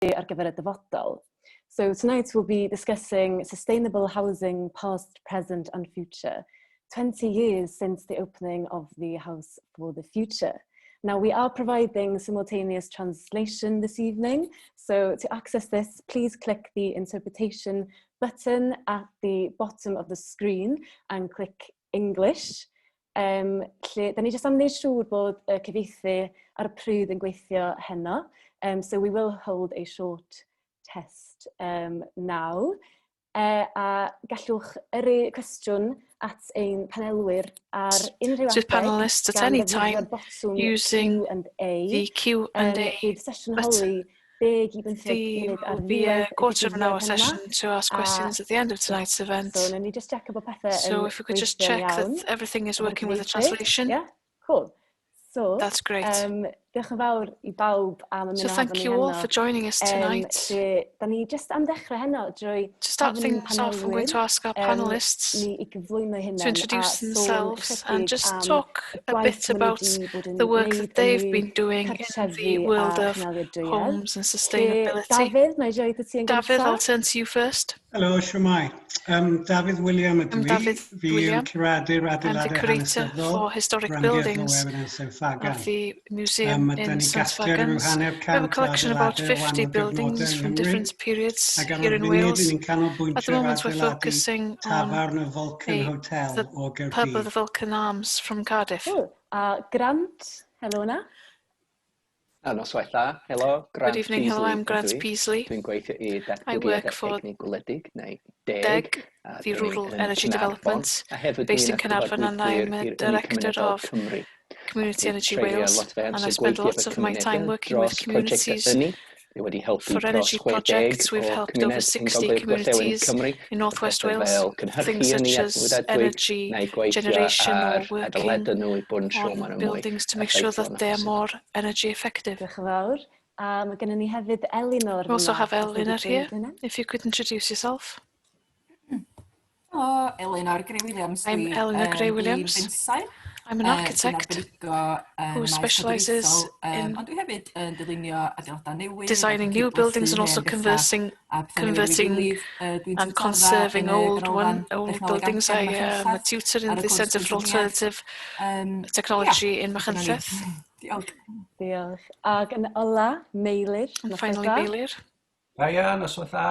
Ar gyfer y dyfodol. So tonight we'll be discussing sustainable housing past, present and future. 20 years since the opening of the House for the Future. Now we are providing simultaneous translation this evening, so to access this, please click the interpretation button at the bottom of the screen and click English. Lle, da ni jyst am wneud siŵr bod y cyfieithu ar y pryd yn gweithio heno. So we will hold a short test now. A gallwch yrru cwestiwn at ein panelwyr ar unrhyw to panelists at any time using the Q&A button. There will be a quarter of an hour session to ask questions at the end of tonight's event. So if we could just check that everything is working with the translation. Yeah, cool. So, that's great. Diolch yn fawr i bawb am ymuno. So thank you all for joining us tonight. Lle, da ni just am dechrau heno drwy To start things off, I'm going to ask our panelists to introduce themselves and just talk a bit about the work that they've been doing in the world of homes and sustainability. Dafydd, na i roi ti yn Dafydd, I'll turn to you first. Helo, shwmae. Dafydd William ydw I'm i. Dafydd Fi yw William. curadur I'm the adeiladau curator hanesyddol for historic yr Amgueddfa buildings Werin yn St Ffagan. Of the museum Mae in 'da ni St gasgliad o ryw Fagans. hanner We have a cant o collection of about adeiladau o 50 wahanol gyfnodau buildings yng from Nghymru. different periods Ac ar here y in funud, Wales. ni'n At the canolbwyntio ar moment, we're adeiladu focusing on tafarn y Vulcan Hotel the o pub of Gaerdydd. The Vulcan Arms from Cardiff. Cool. A Grant, helo na. A noswaith dda, helo, Good Grant evening, hello, Peasley I'm Grant ydw i. Peasley. Dwi'n gweithio i I work Datblygiadau for Egni Gwledig, neu DEG, DEG, a the dyn ni Rural yn Energy Caernarfon, Development, a hefyd based dwi'n in Caernarfon, and cyfarwyddwyr I'm a i'r Ynni director Cymunedol of Cymru. Community Dwi'n Energy treulio Wales, lot o fy and I amser spend gweithio lots efo of my time cymunedau working with dros prosiectau communities ynni. Dwi wedi helpu for dros energy 60 projects. We've o helped over cymuned yn 60 Gogledd Gorllewin communities Cymru, in North West pethau Wales, fel cynhyrchu things ynni such as adnewyddadwy, energy neu gweithio generation or ar working adeiladau nhw i bod yn siŵr on maen nhw'n mwy buildings to make sure effeithlon that a they're phosib. More energy effective. Diolch yn fawr. A mae gennym ni hefyd Elinor We also yma, have os wnei di Elinor here. dweud hynna. If you could introduce yourself. Helo, Elinor Gray Williams I'm dwi. Elinor Gray Dwi'n Williams. bensaer. I'm an Dwi'n architect arbenigo yn who maes specialises cadwraethol, in ond dwi hefyd yn dylunio adeiladau newydd ac designing yn new buildings cydblethu and also hen bethau conversing, a pethau newydd efo'i converting gilydd. Dwi'n and tiwtora conserving yn y old Ganolfan old Dechnoleg buildings. Amgen I am a Machynlleth tutor in ar y the cwrs Centre for Pensaernïaeth. Alternative Ia, Technology in dyna ni. Machynlleth. Diolch. Diolch. Ac yn ola, Meilir. And Noswaith finally, dda. Meilir. Hiya, noswaith dda.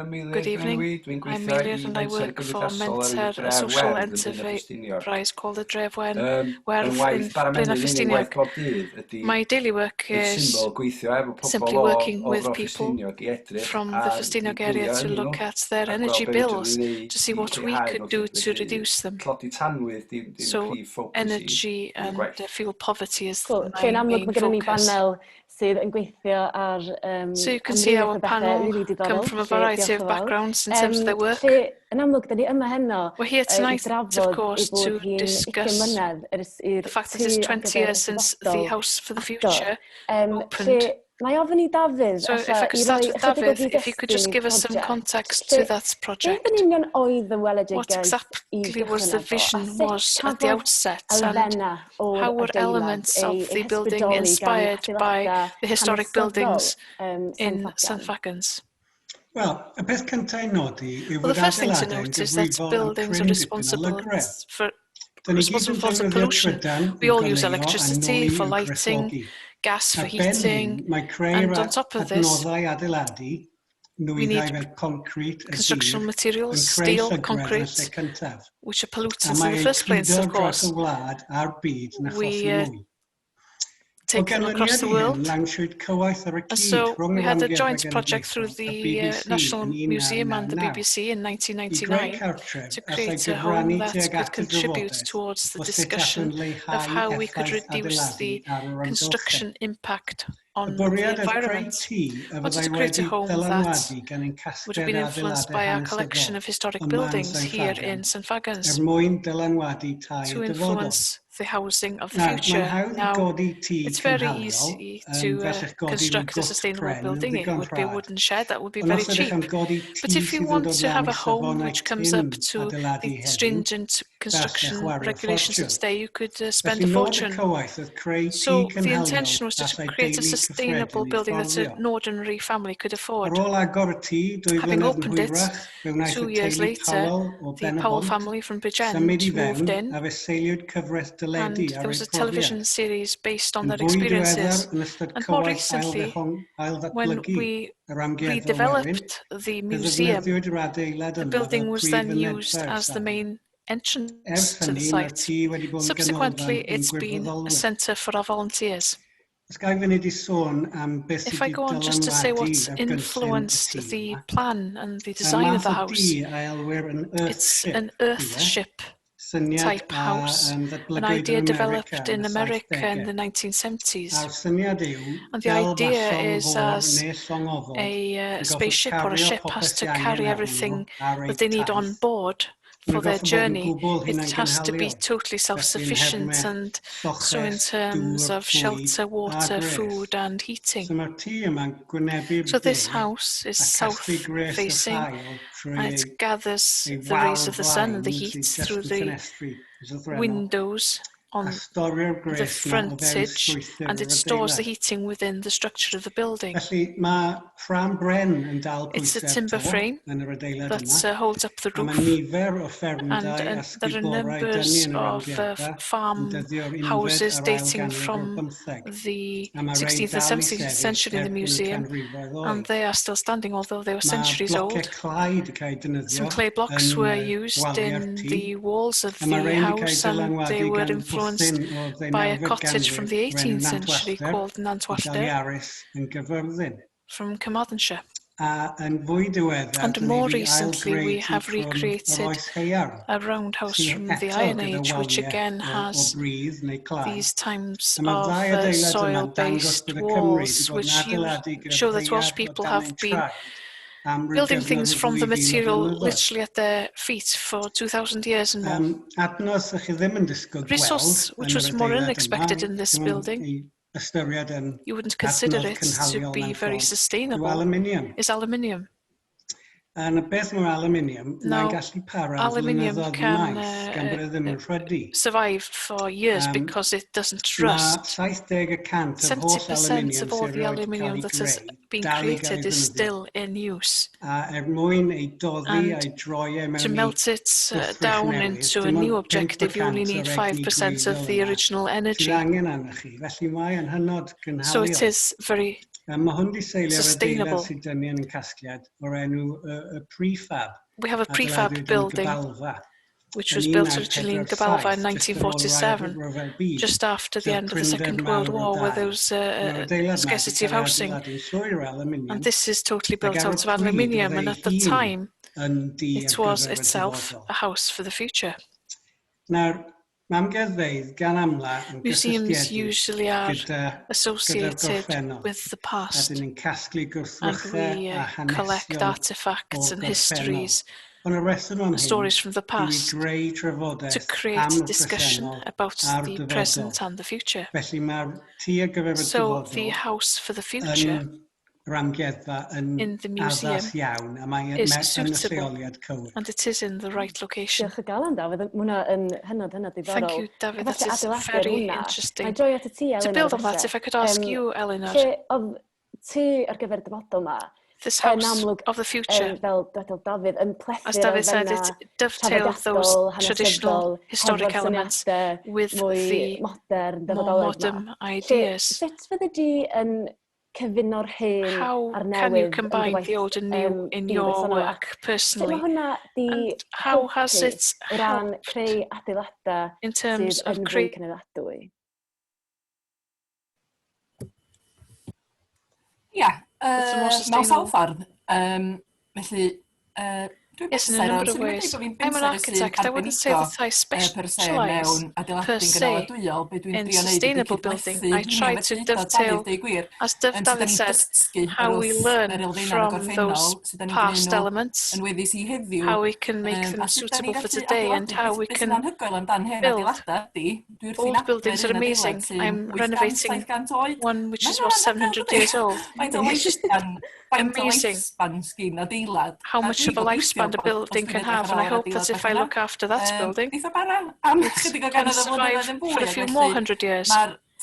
Meilir Good evening. Dwi, dwi'n I'm gweithio Meilir i and I Menter work for Gymdeithasol ar y Menter, a Dref social Werdd yn Blaenau Ffestiniog. Enterprise called the Dref Wen, Yn Werdd in waith bara Blaenau menyn unig Ffestiniog. waith bob dydd ydy My daily work yn is syml gweithio efo pobl simply o, working o with Fro people Ffestiniog i edrych from the ar eu Ffestiniog area biliau to ynni nhw look at their a gweld energy be fedrwn bills ni wneud to see i what we lleihau could nhw do lly. to Felly reduce them. tlodi tanwydd di'n di So prif ffocws i energy yn y and gwaith. Fuel poverty is Cool. my Lle yn amlwg main mae gennym ni focus. banel sydd yn gweithio ar So you can see amrywiaeth our o bethau panel really come diddorol. from a Felly, variety diolch of yn fawr. backgrounds in terms of their work. Lle, yn amlwg, da ni yma heno We're here i tonight, of drafod ei course, bod to hi'n 20 discuss mlynedd ers i'r the fact that tŷ it's ar 20 gyfer y years since the dyfodol House for the agor. Future Lle, opened. na i ofyn i Dafydd, So if ella, I could i start roi with ychydig o Dafydd, if you could just gyd-destun give i'r us some prosiect. Context Lle, to that beth project. Yn union oedd y What weledigaeth i exactly was gychwyn the efo, a vision sut was at the cafodd outset, and elfennau o'r how were adeilad elements eu of the building hysbrydoli gan inspired by adeiladau the historic hanesyddol buildings St in St Fagans? Fagans? Wel, y peth cyntaf i nodi yw Well, fod the first thing to adeiladau yn note is that gyfrifol am buildings are cryn dipyn o responsible lygredd. for Da ni gyd responsible yn for the defnyddio pollution. trydan We i'w all use goleuo a electricity nwy for i'w lighting, gwresogi. Gas for Ar ben hyn, heating, mae creu'r and on top of this, adnoddau adeiladu, we nwyddau need fel concret a construction dur, yn materials, creu steel, llygredd yn y concrete, lle cyntaf. Which are A pollutants in mae the eu first place, cludo of dros course. Y wlad a'r byd yn achosi We mwy. O take them across ganlyniad the i hyn, world. lansiwyd cywaith ar y And cyd so rhwng we yr had a Amgueddfa joint project through Genedlaethol a the BBC National yn Museum and the 1999 BBC in i greu 1999 cartref to allai create a home gyfrannu that tuag could at y contribute drafodaeth towards the o sut discussion allwn leihau of how we could effaith reduce adeiladu the ar yr amgylchedd. Construction impact Y on the bwriad oedd creu environment. tŷ a Wanted fyddai to create a wedi home that dylanwadu gan ein would have casgliad been influenced adeiladau by our collection hanesyddol of historic yma yn buildings St here Ffagan, in St Fagans er mwyn dylanwadu tai to y dyfodol. Influence the housing of the Nawr, mae'n future. hawdd i Now, godi tŷ it's very cynhaliol, easy to fel eich godi rhyw construct a gwt sustainable pren yn building. It ddigon would be a rhad. Wooden shed that would be Ond very os ydych am cheap. godi But tŷ if you sydd yn want dod to lan have i a home safonau which comes up tun to the adeiladu heddiw, stringent gallech construction wario regulations of ffortiwn. today, you could spend Felly a nod y fortune. cywaith oedd creu tŷ So the cynhaliol intention was to allai create a deulu sustainable sustainable cyffredin ei building that fforddio. an ordinary family could Ar afford. ôl agor y tŷ, dwy Having flynedd yn opened it hwyrach, fe wnaeth 2 y years teulu later, Powell o the Powell Ben-y-bont family from symud Bridgend i moved fewn in, a fe seiliwyd cyfres and deledu there ar was eu a television profiad. series based on Yn their fwy diweddar experiences. yn ystod And more cywaith recently, when ail-ddatblygu we yr amgueddfa werin, redeveloped the fe museum, ddefnyddiwyd yr adeilad the yma building fel was prif then fynedfa used i'r as the safle. main Ers entrance to the hynny, mae'r site. tŷ wedi bod yn ganolfan Subsequently, i'n it's been a gwirfoddolwyr. centre for our volunteers. Os ga i funud i sôn am beth sydd If I wedi go on just to say dylanwadu what's ar gynllun y influenced tŷ the yma, plan and the mae design of math the o house, dŷ a elwir yn it's Earthship an yw e, earthship syniad type a house, an ddatblygwyd idea yn America developed yn in y America in 70au. the 1970s. A'r syniad yw, And the fel ma idea llong is fôr as neu llong ofod a yn gorfod spaceship or a cario ship has popeth to sy angen carry arnyn nhw everything ar eu that they need on taith. board Maen for nhw'n their gorfod bod yn journey. gwbl It has to be hunangynhaliol, totally felly yn self-sufficient, nhermau and so in lloches, terms dŵr, of bwyd shelter, a water, gwres. food and heating. So mae'r tŷ yma'n gwynebu'r So this de house is a casglu gwres yr south-facing, haul trwy and it ei, gathers ei the rays wal of the sun and the flaen heat sydd just through yn the ffenestri lythrennol, windows a on storio'r the gwres yma o fewn frontage, strwythur and yr it stores the adeilad. heating within the structure of the building. Felly mae ffrâm bren yn dal It's a pwysau'r timber to frame yn yr adeilad that yma, holds up the a mae roof, nifer o and ffermdai a there are sgiborau dynnu numbers yn yr of amgueddfa yn farm dyddio'r unfed houses a'r ail dating ganrif ar from bymtheg, the a mae rhai 16th and dal i 17th sefyll century in the erbyn y museum, canrifoedd and oed. they are still standing, although they were Mae centuries blociau old. clai wedi cael eu Some defnyddio clay blocks yn were used waliau'r in tŷ, the walls of a mae the rhain wedi cael eu house, and they dylanwadu were gan influenced bwthyn o'r by a ddeunawfed cottage from ganrif the o'r enw 18th century Nantwallter called yn Nantwallter Daliaris yn Gyfyrddin. from Carmarthenshire. A yn fwy diweddar, And dyn ni more wedi recently, we ail-greu tŷ have crwn o'r recreated oes haearn, a roundhouse sydd from the eto Iron gyda Age, which waliau again o has bridd neu clai. these times A mae'r of ddau adeilad yma'n dangos soil-based bod y Cymry wedi walls, bod yn which you adeiladu gyda'r show that Welsh ddaear o people dan have ein been traed am ryw building gyfnod things o from the 2,000 o material flynyddoedd. literally at their feet for 2,000 years and more. Adnodd ych chi ddim yn disgwyl gweld Resource yn which yr was more adeilad yma, unexpected in this dim ond building, ei ystyried yn you wouldn't consider adnodd it to cynhaliol be mewn very ffordd, yw sustainable, aluminium. is aluminium. A na beth mae'r aluminium, mae'n Now, gallu para am aluminium flynyddoedd can maith gan bod e ddim yn rhydu. survive for years because it doesn't Mae rust. 70% o'r holl 70% aluminium of all sydd the erioed cael aluminium ei that has greu been dal i gael ei created is ddefnyddio. still in use. A mwyn ei doddi And a'i droi e to mewn i melt it gwrthrych down newydd, into a dim new ond objective, you only 5% need o'r egni 5% of gwreiddiol the yna original sydd energy. angen arnoch chi. Felly mae yn hynod So it gynhaliol. is very Mae hwn wedi seilio ar adeilad sustainable. sydd dynnu yn y casgliad o'r enw y prefab, We have a prefab adeiladwyd yn building Gabalfa which yn was built originally in Gabalfa in 1947, just ar ôl yr Ail 1947, Ryfel Byd, just after the sef end of the prinder Second World mawr o War, where dai. there was Mae'r a adeilad yma wedi scarcity of cael ei housing. adeiladu'n llwyr o aluminium And this is totally ac built ar y out of pryd aluminium, oedd and ei at the hun time, yn dŷ it ar was gyfer y itself dyfodol. a house for the future. Nawr, mae amgueddfeydd gan amla yn Museums gysylltiedig usually are gyda'r associated gorffennol, with the a past, dyn ni'n casglu and gwrthrychau we a collect hanesion artifacts o'r and gorffennol. histories Ond y reswm am and hyn stories from the yw i past greu to trafodaeth create am y discussion presennol about a'r the dyfodol. present and the future. Felly mae'r tŷ ar gyfer y So the dyfodol house for the future yn yr amgueddfa yn in the museum addas iawn a mae is yn y suitable lleoliad cywir. and it is in the right location. Diolch o galon, Dafydd. Mae hwnna yn hynod, hynod Thank diddorol. you, David. A That falle is adeiladu ar very hwnna. Na i interesting. droi at y ti, To Eleanor, build on that, falle. if I could ask you, Eleanor, Lle oedd tŷ ar gyfer y dyfodol ma, this yn house amlwg, of the future, fel dywedodd Dafydd, yn as plethu'r David said, it elfennau dovetailed those traddodiadol, traditional hanesyddol, historic hefo'r elements syniadau with mwy the modern, more dyfodolaidd ma. modern Lle, ideas. sut fyddi di yn cyfuno'r hen How a'r can you newydd yn dy combine the waith old and new in di your bersonol? Ac work sut mae personally? hwnna di And how has helpu it o ran helped creu adeiladau in terms sydd of yn fwy creating cynaliadwy? Ia, It's a more mewn sawl sustainable. ffordd. Felly, dwi'n Yes, in a bensaer, number ond of swn i'n deud ways. bod fi'n I'm an bensaer sy'n architect. I wouldn't say arbenigo that I per se specialise mewn per adeiladu'n se gynaladwyol. Be dwi'n in drio neud ydy sustainable building. cydblethu I union try beth to ddudodd Dafydd, dovetail, deud gwir, as sut dan David ni'n said, dysgu how we wrth learn yr elfennau o'r from gorffennol, those sut dan ni'n gwneud past nhw elements, yn weddus i heddiw, how we can make them a sut dan ni'n suitable for gallu today, and adeiladu. how Beth we beth sy'n can anhygoel amdan hen build. adeiladau ydy, dwi wrthi'n Old adfer buildings are un adeilad amazing. sy'n I'm 800, renovating 700 oed. one which Mae is hynna'n what anhygoel, 700 dydi? years old. Faint o It's just lifespan, faint o amazing lifespan sgin adeilad. how A much dwi'n of a gobeithio lifespan a bod os building dwi'n can edrych have, ar and I ôl hope adeilad that if bach I yna, look after that building, neith o bara am it chydig o can gannoedd o survive flynyddoedd yn for fwy, a ac few more felly hundred years. mae'r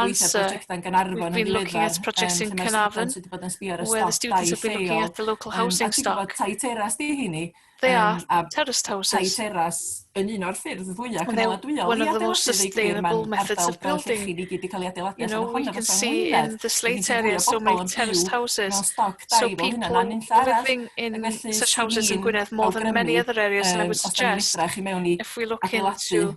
yn gweithio ar Answer. brosiectau yn Gaernarfon We've yn been looking ddiweddar, at projects in lle mae'r Caernarfon, students wedi bod yn sbio ar y where the stoc dai students have been looking lleol. at the local A housing ti'n gwybod, stock. tai teras di heini. They are A terraced tai houses. teras yn un o'r ffyrdd fwyaf And they're cynaladwyol one i of the most adeiladu, deud gwir, sustainable ma'n methods ardal of building. Llechi i gyd 'di cael ei adeiladu You allan know, we ohono can fo see tua in mlynedd. the Wedyn Slate ti'n fwy area o so bobl many yn byw terraced houses. mewn stoc dai So fel hynna people na'n unlla arall. living Ac in felly such swn houses in i'n Gwynedd more than many awgrymu, other areas, and I would os da ni'n suggest edrych i mewn i if we look adeiladu into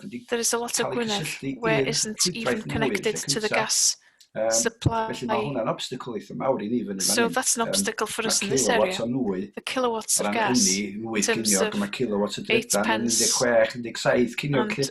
nad ydi There is a lot of cael ei Gwynedd cysylltu where i'r isn't rhwydwaith even nwy yn lle connected to the cynta. gas Felly mae supply. hwnna'n obstacle eitha mawr i ni fyny fan So hyn. that's an obstacle for Mae us in this area. kilowatt o nwy The kilowatts o of ran gas ynni, 8 terms ceiniog, of a mae kilowatt o eight drydan yn pence 16, 17 ceiniog. and lly.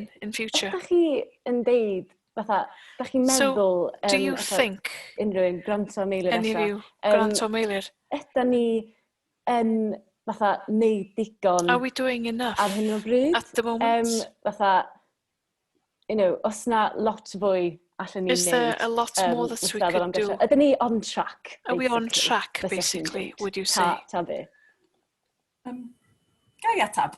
in in future. Ydych chi yn deud, fatha, da chi'n So, meddwl... Do yym, you fatha, think Unrhyw un, Grant o Meilir any of ella, you, yym, Grant or Meilir, Ydan ni yn fatha neud digon are we doing enough ar hyn o bryd? at the moment? Fatha, os na lot fwy allan ni Is there wneud, a lot more that wrth we feddwl could am do? gartre? Ydyn ni on track, Are we on basically, track, fysa chi'n basically, dweud? would you say? Ta be? Ga i atab?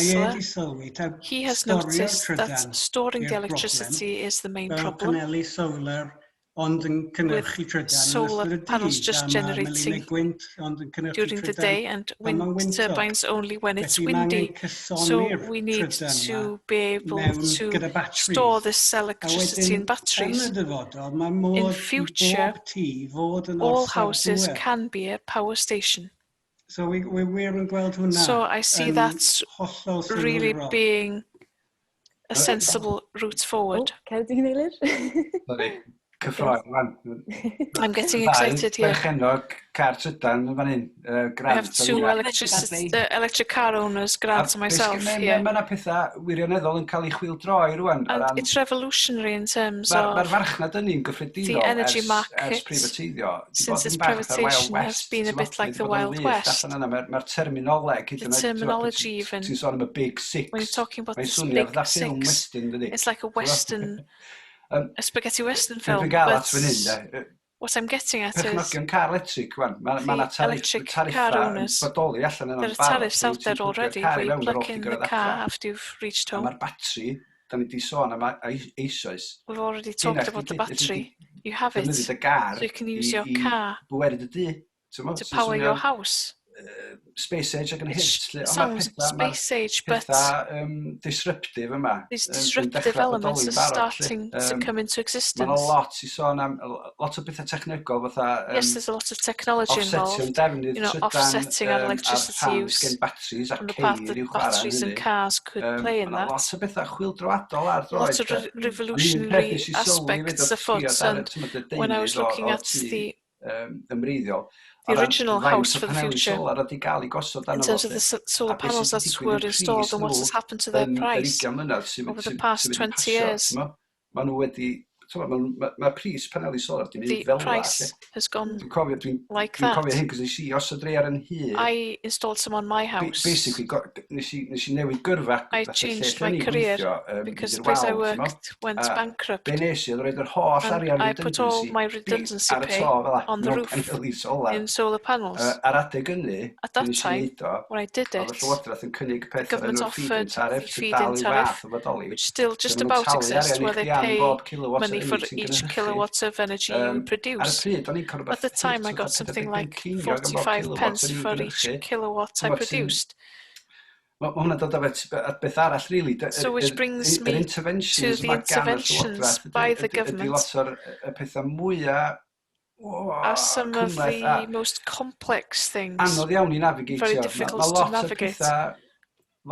Mae e Tesla. wedi sylwi taw He has storio'r noticed that trydan storing the yw'r broblem, electricity is the main fel problem, paneli solar ond yn cynhyrchu trydan yn solar ystod y panels dydd, just a mae generating melinau gwynt ond yn cynhyrchu during the trydan day and pan mae'n wind wyntog. turbines only when it's Felly mae windy. angen So cysoni'r we need trydan to yma be able mewn to gyda batteries. store this A electricity wedyn, in batteries. Yn y dyfodol, mae modd i future, bob tŷ fod yn All orsaf houses bŵer. can be a power station. So we wir yn gweld hwnna So I see yn that's hollol really synhwyrol. being a sensible route O, forward. cer di Meilir. Sorry, cyffroi rwan. I'm getting Ddau excited here. Perchennog car trydan yn fan hyn, I Grant. have two electricity, electric car owners, Grant and myself here. Mae yna pethau wirioneddol yn cael ei chwildroi rwan. o And ran- it's revolutionary in terms Mae'r of farchnad ynni'n gyffredinol the energy ers market preifateiddio. 'Di since bod its yn bach fatha'r Wild privatisation has West, been a t'mo'? bit like Mae 'di the bod yn Wild wyllt West. allan yna. Mae'r terminoleg hyd The yn oed, t'mo', terminology even, Ti'n sôn am y Big Six. when you're talking about Mae'n this swnio big fatha ffilm six, western, dydi? it's like a western, a spaghetti western Be film. dwi'n gael at fan hyn, But de, what I'm getting at is perchnogion car electric, wan, mae the yna electric car tariffa yn owners, bodoli allan there yna'n are barod. tariffs out Ti'n there plygio'r already car where i you fewn ar plug ôl chdi in the gyrraedd car adra. after you've reached A home. mae'r batri, da ni wedi sôn am eisoes, We've already Hynna talked chdi about the 'di- ydi battery. You have it, defnyddio dy gar so you can use i, your i car bweru dy dŷ. T'mo'? to Sy'n power your swnio'n, house. Space Age ac yn It hit. Ond mae'r sounds pethau, mae'r space age, but pethau disruptive yma these yn disruptive dechrau elements bodoli'n are barod. lly. starting to come into Mae yna existence. lot i sôn am, lot o bethau technegol fatha Yes, there's a lot of technology offsetio'n involved, defnydd you know, trydan offsetting our a'r electricity rhan use sgen batteries a and the part ceir that i'w chwarae yn batteries and hynny. cars could play in Mae yna that. lot o bethau chwyldroadol ar droed. Lots of de. Ond un peth revolutionary nes i sylwi hefyd aspects wrth afoot, sbio ar y, and t'mod, y when I was deunydd o, looking o at tŷ the ymwreiddiol, the o ran original faint house o for the paneli future, solar oedd 'di gael eu gosod in arno fo terms of lly. the solar A beth panels sydd that wedi digwydd were i'r pris installed and what nhw has happened to their yn yr price 20 mlynedd sydd over the sydd past wedi 20 pasio, years. t'mo'? Maen nhw wedi, t'mo', ma' pris paneli solar 'di mynd The fel 'la, price lly. has gone Dwi'n cofio, dwi'n like dwi'n cofio that. hyn, cos nes i osod rei ar 'y nhŷ. I installed some on my house. Basically, nes i newid gyrfa I fatha lle changed lle my o'n i'n career gweithio, mynd because i'r the place I wal, t'mo'? worked went A bankrupt. be nes i oedd roid yr holl And arian I put all redundancy my redundancy ar y pay to fel 'a, on the mewn roof paneli solar. in solar panels. Ar adeg hynny, At that nes i time, neud o, when I did oedd y it, Llywodraeth yn cynnig the peth o'r government enw'r feed-in offered tariff, the sy'n feed-in dal i tariff, fath o bodoli. which still Lle just maen nhw'n about talu exists, arian i where they chdi am pay bob kilowatt o money ynni for ti'n each gynhyrchu. kilowatt of energy you Ar y produce. pryd, o'n i'n cael At rhywbeth the time, I hyd got at something 45 like ceiniog am bob 45 kilowatt pence o'n i'n for each gynhyrchu. kilowatt I T'mod, sy'n produced. Mae hwnna'n dod â at beth arall, really. So which brings Yr me to interventions the yma gan y interventions Llywodraeth by the ydy government lot o'r y pethau mwyaf are some of cymhleth a the most complex things, anodd iawn i very navigatio. Mae difficult ma to lot o'r navigate, pethau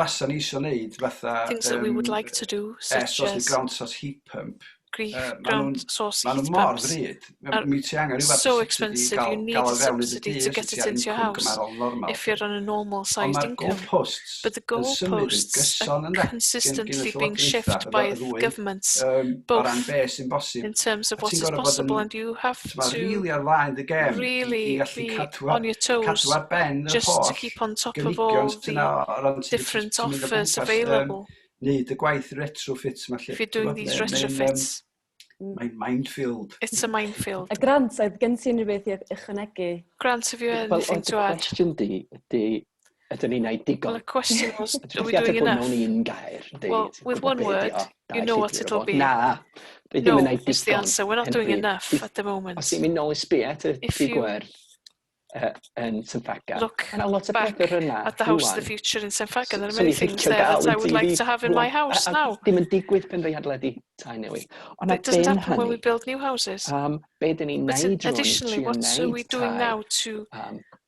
fasa ni isio wneud, fatha things that we would like to do, air such source neu as ground source heat pump. Ma' ground source nhw'n heat mor pumps, ddrud. are Mi ti angen rhyw fath o so subsidy i expensive. You gael, need gael a o fewn i dy subsidy dŷ to os get wyt ti it ar into your incwm house gymharol normal. if you're on a normal Ond sized mae'r income. goalposts But the yn symud yn goalposts are gyson ynde, gen y consistently being llywodraethau, shifted y by y ddwy, governments, o ran both be sy'n bosib. in terms of A what ti'n is gorfod bod possible, yn and you have t'mo', to really ar flaen dy gem i really gallu be cadw on your toes cadw ar ben yr just to holl keep on top of gynigion all sydd the yna o ran sut wyt different ti'n mynd o offers gwmpas available. neud y gwaith retrofit yma lly. If you're doing T'mod, these retrofits, Mae'n minefield. it's a minefield. A Grant, oedd gen ti unrhyw beth i ychwanegu? Grant, have you Wel, anything oedd y to add? cwestiwn di, ydy, ydyn ni'n neud Well, digon? the question was, A are dwi'n we gallu doing ateb hwn enough? mewn un gair, yndi, Well, ti'n with gwybod one be ydi word, o, you da know i what chi it'll fod. be. Na, dwi ddim No yn neud is the digon answer. We're not hyn o doing bryd. enough at the Os moment. ti'n mynd nôl i sbio at y If tŷ you gwerth yn St Ffagan, look mae 'na lot o back bethau yna at the house of the rŵan future in St Ffagan, there are swn many i'n things licio there gael that I yn would tŷ like fi to have in my rŵan. house A now. dim yn digwydd pan fi adeiladu tai newydd. Ond But ar it doesn't ben happen when we hynny, build new houses. be dyn ni'n But neud rŵan yw additionally, trio what are we neud doing tai now to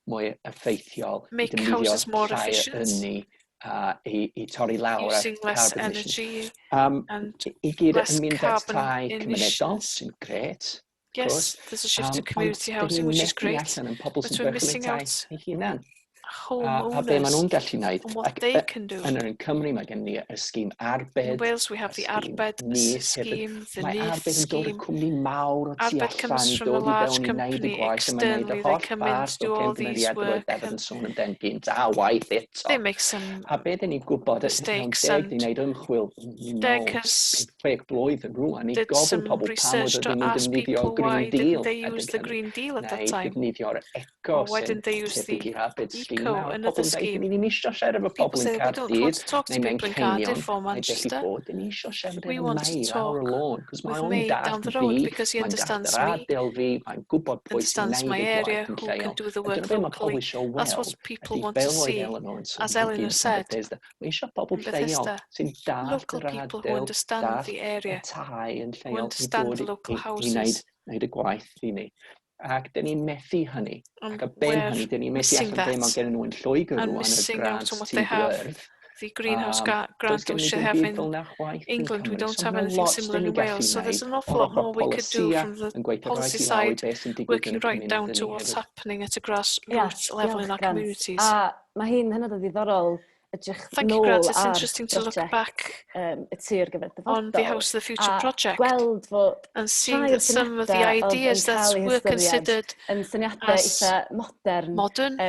mwy effeithiol, i make defnyddio houses more llai o efficient, ynni, a i torri lawr ar using less carbon emissions. energy and I gyd less yn mynd at carbon tai cymunedol, emissions? sy'n grêt, of Yes, course. there's a shift to Ond community dyn housing, ni'n which is methu great, allan yn pobl but sy'n we're berchen eu missing tai out eu hunan. A be maen homeowners nhw'n gallu wneud. and what Ac they can do. yn yr un Cymru mae gen ni y sgîm In Arbed, Wales, we y have the sgîm Arbed Nyth hefyd. scheme, the Mae Nyth Arbed yn dod o scheme. cwmni mawr o tu Arbed allan comes i from a dod i large fewn i wneud y company gwaith a mae'n wneud externally. y They holl come in to fath o do all these camgymeriadau oedd work Dafydd and yn sôn amdan gynt, a waith eto. they make some A be dyn ni'n gwybod, mewn mistakes deg di and wneud ymchwil Deg nôl has Prosiect blwyddyn rwan i Did gofyn some pobl pam research oedd to ddim yn ask defnyddio'r people why Green didn't Deal they use adeg the hynny, Green Deal at that neu time? defnyddio'r eco Or why sy'n didn't they use tebyg the i'r Arbed scheme eco, nawr. another Pobl yn dweud, scheme? "Dyn ni ddim eisiau siarad efo People pobl yn say we don't want Caerdydd to talk to neu mewn people in Cardiff Ceinion or neu beth i Manchester. bod. Dyn ni eisiau siarad We efo want to May lawr talk y lôn, cos mae with o'n May down dallt the road fi, because he mae'n dallt understands yr me, ardal fi, mae'n gwybod pwy sy'n understands neud my y area, gwaith yn who can lleol. do the A work dyna be mae pobl locally. eisiau That's what weld people ydy want to fel oedd see, Eleanor yn sôn as yn Eleanor gynt yn said Bethesda. Mae eisiau pobl in lleol Bethesda. sy'n dallt Local yr people who ardal, understand dallt the y area, tai yn who lleol i understand dod the i, local i, i houses. wneud, wneud y gwaith i ni. Ac dyn ni'n methu hynny. And Ac ar ben we're hynny, dyn ni'n methu missing allan be mae that gen nhw yn Lloegr and rwan, y missing out grant on what tŷ they have, gwyrdd. the greenhouse Does grant gen which ni they ddim have byd in fel 'na chwaith yn England. We Cymru. don't So have mae 'na anything lot similar dyn in ni'n gallu Wales. So there's wneud an awful o'r lot ochr more we could do polisïau from the yn gweithio policy right i lawr i side, beth sy'n digwydd yn working y right down cymunedau to ni what's hefyd. happening at a Ia, grassroots level diolch in our Grant. communities. A mae hi'n hynod o ddiddorol edrych Thank you, nôl Grant. It's ar interesting to look brosiect back y tŷ ar gyfer on the dyfodol House of the Future a project gweld fod and seeing rhai o'r that some of the syniadau oedd yn ideas that cael eu were hystyried considered yn syniadau as eitha modern modern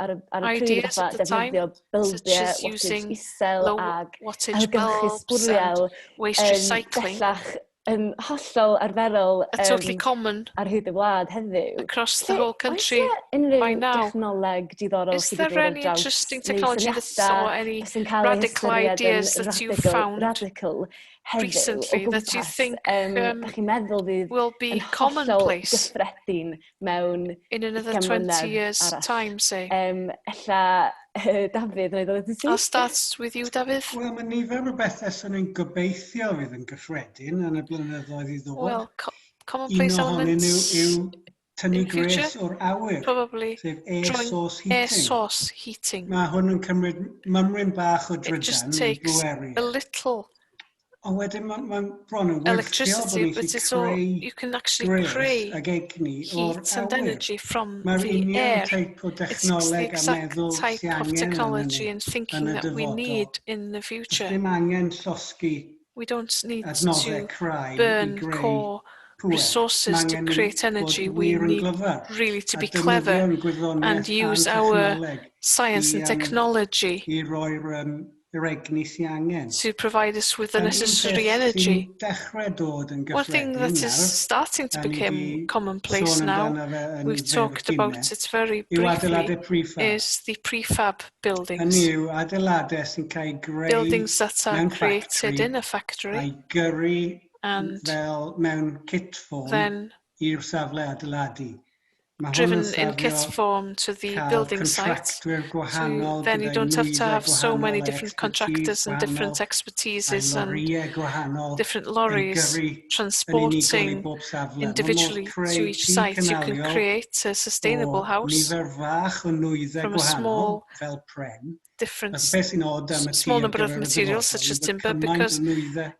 ar y pryd ideas fatha at the time, defnyddio such bylbiau as wattage using isel low ag wattage ailgylchu bulbs and sbwriel waste recycling, bellach yn hollol arferol are totally common ar hyd y wlad heddiw. across the Felly, whole oes country 'na by unrhyw now. dechnoleg diddorol Is chi 'di there dod ar any draws interesting neu technology that's syniadau or any sy'n cael eu radical hystyried yn ideas that you've radical, found radical heddiw o recently that you gwmpas think dach chi'n meddwl fydd will be yn hollol commonplace gyffredin mewn in another 20 20 mlynedd years' arall? time, say? Ella, Dafydd, wna i ddod at ti? I'll start with you, Dafydd. Wel, mae nifer o bethau sy'n ni'n gobeithio fydd yn gyffredin yn y blynyddoedd i ddod. Well, Un commonplace ohonyn nhw elements yw tynnu in future, gwres o'r awyr, probably sef air drawing source air heating. source heating. Mae hwn yn cymryd mymryn bach o It just drydan i takes bweru. a little Ond wedyn mae'n ma bron yn wyrthio bod electricity, ni'n but gallu it's all creu you can actually gwres creu ag egni o'r heat and awyr. energy from Mae'r the union air. teip o It's the dechnoleg a exact meddwl type sy of angen arnyn technology ni and yn thinking y that we dyfodol. need in the Does future. dim angen llosgi We don't need adnoddau to crai i burn greu core pŵer. resources Mae to angen ni create fod energy. We wir yn need glyfar really to a be clever defnyddio'n and gwyddoniaeth a'n use our technoleg science i, and technology i roi'r yr egni sy angen. to provide us with the Un necessary peth energy. sy'n dechrau dod yn One thing gyffredin that is nawr, starting to a ni become 'di commonplace sôn now, amdano fe yn we've fyr talked about gynne, it very yw briefly, adeiladau prefab. is the prefab buildings. Hynny yw adeiladau sy'n cael eu greu Buildings that are mewn created factory in a factory a'i gyrru and fel mewn kit form then i'r safle adeiladu. Mae hwn driven yn in kit safio form to the cael building site. contractwyr So gwahanol then you gyda'i don't have to nwyddau have so many gwahanol, a'i different expertise contractors and different gwahanol, a'i expertises and lorïau gwahanol different yn lorries gyrru yn unigol i transporting bob safle. Mae modd individually to creu each tŷ site. You can cynaliol create a o sustainable house nifer fach o nwyddau from a gwahanol small fel pren. different Achos beth sy'n od am y tŷ small ar number of gyfer y materials dyfodol such yw as bod timber cymaint because o nwyddau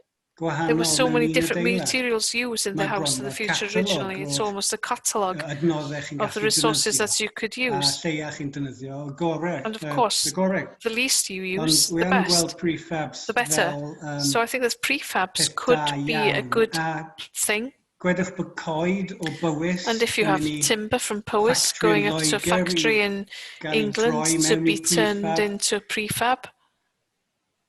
there were gwahanol so mewn many un different adeilad. materials used in the Mae house bron of the fel future catalog originally. It's o'r almost a catalogue adnoddau chi'n of the gallu resources defnyddio that you could a use. lleia chi'n defnyddio, y gorau, And of y course, gorau. the least you Ond use, dwi the yn best, gweld prefabs the better. fel So I think that prefabs peth could da be a iawn. good A thing. gwedwch bod coed o Bywys And if you yn have mynd i timber from Powys factory going yn up to a Loegr i factory in gael ei England droi to mewn be i turned prefab, into a prefab,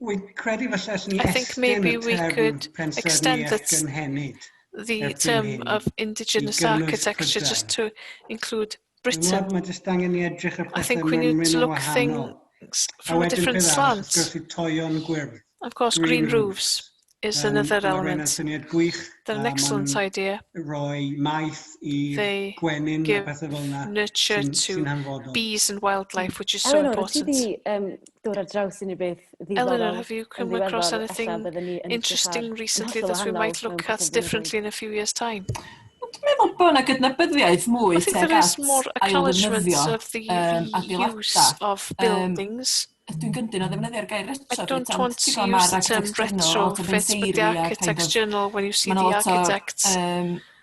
Wy'n credu falle allen ni I think estyn y maybe we term could extend pensaernïaeth that gynhenid the erbyn term hyn of i indigenous gynnwys architecture just Prydain. to include Dwi'n Britain. meddwl mae jyst angen i edrych ar I pethau think we need mymryn to yn look wahanol. things A from a wedyn different peth arall, wrth slant. gwrs, yw toeon gwyrdd, Of course, green green roofs roofs. is another Mae rheina'n element. syniad gwych They're a an maen excellent nhw'n idea. rhoi maeth i'r They gwenyn a give pethau fel yna nurture sy'n to sy hanfodol. bees and wildlife, which is so Eleanor, wyt ti important. 'di dod ar draws unrhyw beth Eleanor, ddiddorol have you yn come across ddiweddar ella anything bydden ni yn edrych ar interesting yn recently hollol that we wahanol might mewn look cwpl at o blynyddoedd? differently in a few years' time? Dwi'n meddwl bod yna gydnabyddiaeth mwy I think tuag there is at more acknowledgement ailddefnyddio of the reuse adeiladau. of buildings. Dwi'n gyndyn o ddefnyddio'r gair I retrofit, don't ond want ti'n to gwybod, use mae'r the term Architects Journal, lot o retrofit, but the benseiri a kind Architects of Journal, when you see ma' 'na the lot o architects,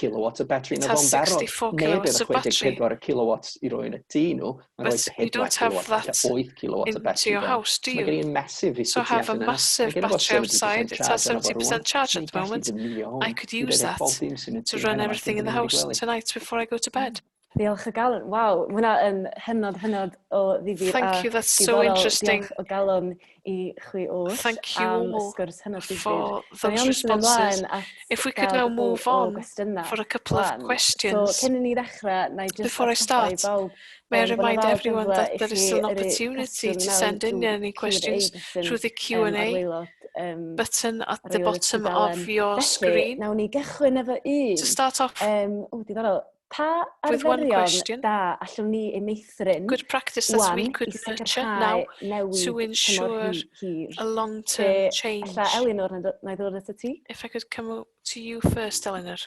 kilowatt o battery It yna has fo'n barod. 64 Neb kilowatts efo of battery. 64 kilowatt i roi yn y tŷ nhw. Mae'n But rhoi you don't 4 have kilowatt, that ella 8 kilowatt o into battery your fewn. house, do So mae gen you? i'n massive i So I sut have a allan yna. massive Mae gen i fo battery 70% outside. It has charge arno fo 70% rŵan. charge at Dwi'n the gallu moment. defnyddio I hwn could i use redeg that bob dim sy'n y to tŷ run heno everything cyn in the mynd i house gwely. tonight before I go to bed. Diolch o galon. Waw, mae hwnna yn hynod, hynod o ddifyr Thank a you, that's so diddorol. Interesting. Diolch o galon i chwi oll Thank you am y all sgwrs hynod ddifyr. for Da ni those am symud responses. ymlaen at If we could gael now cwpl move o on gwestiynau for a couple of wan. So, questions. cyn i ni ddechrau, na i just Before I atgoffa i start, bawb may I bod 'na remind ddal everyone gyfle that i there is chi still an yrru opportunity cwestiwn to mewn send in drwy any Q&A questions button through the ar Q&A waelod, button at ar the waelod y bottom tudalen. of your Felly, screen. nawn ni gychwyn efo un. To start off O, diddorol. Pa with one arferion question, da allwn ni eu meithrin good practice that we wan could i nurture now sicrhau to newid tymor ensure hir? a long-term Lle, change? Alla Elinor, na i ddod at y ti? If I could come to you first, Eleanor.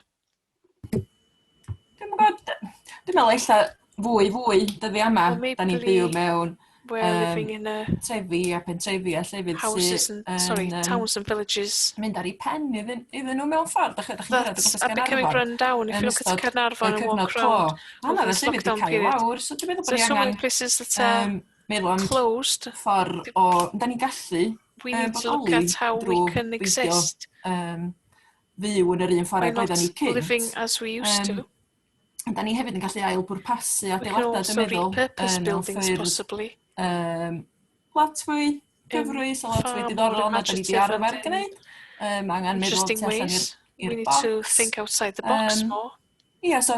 Dwi'n gwybod, dwi'n meddwl ella fwy fwy dyddia yma, Well, da ni'n maybe byw mewn we're living in a trefi a pentrefi a llefydd houses sydd and, sorry, yn towns and villages mynd ar ei pen iddyn nhw mewn ffordd. Dach chi'n cyrraedd o that gwmpas are becoming Gaernarfon run down. If yn you look at ystod y Caernarfon and cyfnod walk clo. round Hanner over y this llefydd wedi lockdown cael period, lawr, so dwi'n meddwl bod there's ni so many angen places that are meddwl am closed. ffordd o... Da ni'n gallu We need to look bodoli at how we drwy can beidio exist fyw yn yr un ffordd by ag not oedden ni cynt. living as we used to. Da ni hefyd yn gallu ail-bwrpasu We can adeiladau, also dwi'n meddwl, repurpose mewn buildings ffyrdd possibly lot fwy in gyfrwys a lot fwy far more diddorol na da ni wedi imaginative and arfer in gwneud. Angen meddwl interesting tu allan ways. We i'r need to box. think outside the box more. Ia, so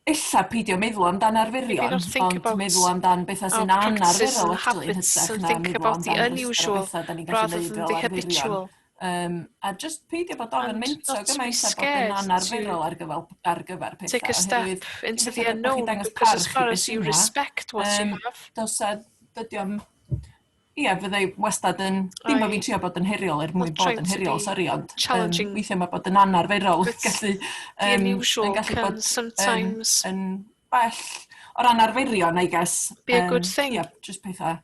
ella peidio meddwl amdan Maybe arferion, not think ond about meddwl amdan bethau our sy'n practices anarferol and actually, yn habits hytrach and na think meddwl about the amdan rhestr o unusual bethau da ni'n gallu rather neud than fel the arferion. habitual. A just peidio bod ofn And mentro not to be gymaint a bod yn scared to anarferol ar gyfer take a pethau, step oherwydd into cyn the belled bod chi'n unknown, dangos because as parch i far beth as you yna, respect what you have, does a, dydy o'm, ia, fyddai wastad yn, dim bod I fi'n trio bod yn heriol er mwyn not bod trying yn to heriol, be sori, ond challenging, weithiau mae bod yn anarferol but gallu, the yn unusual gallu can bod sometimes yn well o ran arferion, I guess. be a good thing. Ia, just pethau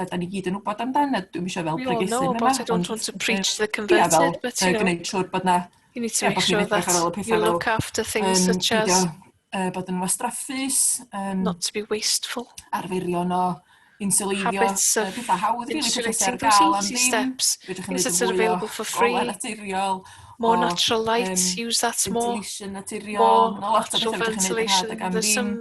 da ni gyd yn wybod amdan, a dwi'm isio fel We all pregethu know yma, about, I don't ond want to preach to the ia, fel converted, but you know, gwneud siŵr bod na, you need to ia, make bod chi'n sure edrych that ar ôl y you pethau fel look after things such as peidio bod yn wastraffus, not to be wasteful, arferion o insuleiddio, habits of pethau hawdd, really, pethau sydd ar insulating, those gael am easy ddim. steps, Fedrwch chi things wneud that are fwy o available for golau free, naturiol, more o natural light, use that more, ventilation naturiol, more ma' 'na lot o natural bethau fedrwch chi wneud yn rhad ventilation. ac am There's ddim,